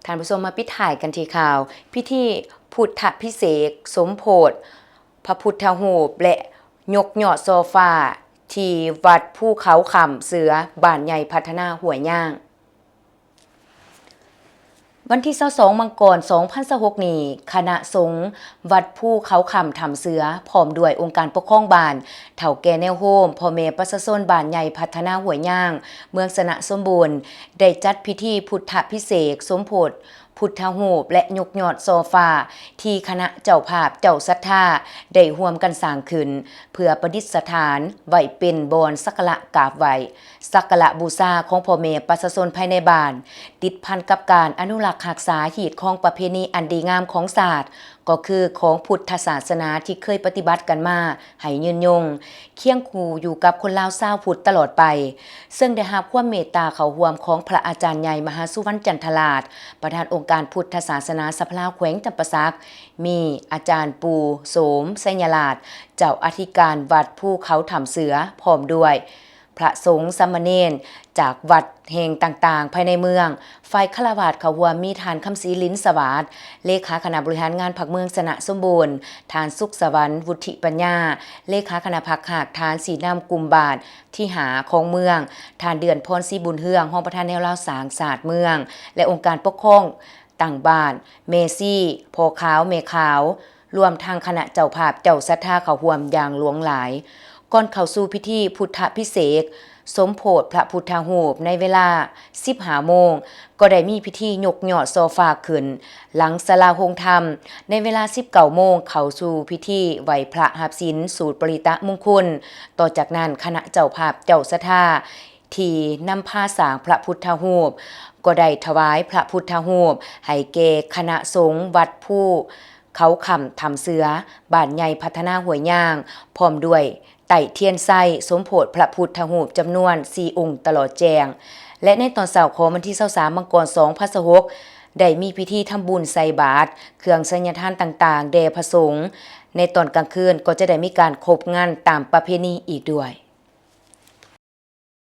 ທ່ານຜູ້ຊົມ ມາປິດທ້າຍກັນທີ່ຂ່າວ ພິທີພຸດທະພິເສກສົມໂພດພະພຸດທະຮູບ ແລະ ຍົກຍອດຊໍ່ຟ້າ ທີ່ວັດພູເຂົາຄຳເສືອ ບ້ານໃຫຍ່ພັດທະນາຫ້ວຍຍາງ. ວັນທີຊາວສອງ ມັງກອນ ສອງພັນຊາວຫົກນີ້, ຄະນະສົງວັດພູເຂົາຄຳຖ້ຳເສືອ ພ້ອມດ້ວຍອົງການປົກຄອງບ້ານ, ເຖົ້າແກ່ແນວໂຮມ, ພໍ່ແມ່ປະຊາຊົນບ້ານໃຫຍ່ພັດທະນາຫ້ວຍຍາງ, ເມືອງຊະນະສົມບູນ ໄດ້ຈັດພິທີພຸດທະພິເສກສົມໂພດ ພຸດທະຮູບ ແລະ ຍົກຍອດຊໍ່ຟ້າ ທີ່ຄະນະເຈົ້າພາບເຈົ້າສັດທາໄດ້ຮ່ວມກັນສ້າງຂຶ້ນ ເພື່ອປະດິດສະຖານໄວ້ເປັນບ່ອນສັກກາລະກາບໄຫວ້, ສັກກາລະບູຊາຂອງພໍ່ແມ່ປະຊາຊົນພາຍໃນບ້ານ, ຕິດພັນກັບການອະນຸລັກຮັກສາຮີດຄອງປະເພນີອັນດີງາມຂອງຊາດ, ກໍຄືຂອງພຸດທະສາສະໜາທີ່ເຄີຍປະຕິບັດກັນມາໃຫ້ຍືນຍົງ, ຄຽງຄູ່ຢູ່ກັບຄົນລາວຊາວພຸດຕະຫຼອດໄປ, ເຊິ່ງໄດ້ຮັບຄວາມເມດຕາເຂົ້າຮ່ວມຂອງພະອາຈານໃຫຍ່ມະຫາສຸວັນ ຈັນທະລາດ, ປະທານອົງການພຸດທະສາສະໜາສະພາລາວແຂວງຈຳປາສັກ, ມີອາຈານປູ່ໂສມ ໄຊຍະລາດ, ເຈົ້າອະທິການວັດພູເຂົາຖ້ຳເສືອ, ພ້ອມດ້ວຍພະສົງສາມະເນນຈາກວັດແຫ່ງຕ່າງໆພາຍໃນເມືອງ. ຝ່າຍຄາລະວາດເຂົ້າຮ່ວມມີທ່ານ ຄຳສີ ລິນສະຫວາດ ເລຂາຄະນະບໍລິຫານງານພັກເມືອງຊະນະສົມບູນ, ທ່ານ ສຸກສະຫວັນ ວຸດທິປັນຍາ ເລຂາຄະນະພັກຮາກຖານຊີ້ນຳກຸ່ມບ້ານທີຫ້າຂອງເມືອງ, ທ່ານ ເດືອນພອນ ສີບຸນເຮືອງ ຮອງປະທານແນວລາວສ້າງຊາດເມືອງ ແລະ ອົງການປົກຄອງຕັ້ງບ້ານ, ແມ່ຊີ, ພໍ່ຂາວ, ແມ່ຂາວ, ລວມທັງຄະນະເຈົ້າພາບເຈົ້າສັດທາເຂົ້າຮ່ວມຢ່າງຫຼວງຫຼາຍ. ກ່ອນເຂົ້າສູ່ພິທີພຸດທະພິເສກສົມໂພດພະພຸດທະຮູບໃນເວລາສິບຫ້າໂມງ, ກໍໄດ້ມີພິທີຍົກຍອດຊໍ່ຟ້າຂຶ້ນຫຼັງສາລາໂຮງທຳ. ໃນເວລາສິບເກົ້າໂມງ ເຂົ້າສູ່ພິທີໄຫວ້ພະຮັບສິນສູດປະລິຕະມຸງຄຸນ. ຕໍ່ຈາກນັ້ນ ຄະນະເຈົ້າພາບເຈົ້າສັດທາທີ່ນຳພາສ້າງພະພຸດທະຮູບ ກໍໄດ້ຖວາຍພະພຸດທະຮູບໃຫ້ແກ່ຄະນະສົງວັດພູ ເຂົາຄຳຖ້ຳເສືອ ບ້ານໃຫຍ່ພັດທະນາຫ້ວຍຍາງ ພ້ອມດ້ວຍໄຕ້ທຽນໄຊສົມໂພດພະພຸດທະຮູບຈຳນວນສີ່ອົງຕະຫຼອດແຈ້ງ ແລະ ໃນຕອນເຊົ້າຂອງວັນທີຊາວສາມ ມັງກອນ ສອງພັນຊາວຫົກ ໄດ້ມີພິທີທຳບຸນໃສ່ບາດ ເຄື່ອງໄສຍະທານຕ່າງໆແດ່ພະສົງ. ໃນຕອນກາງຄືນກໍຈະໄດ້ມີການຄົບງັນຕາມປະເພນີອີກດ້ວຍ.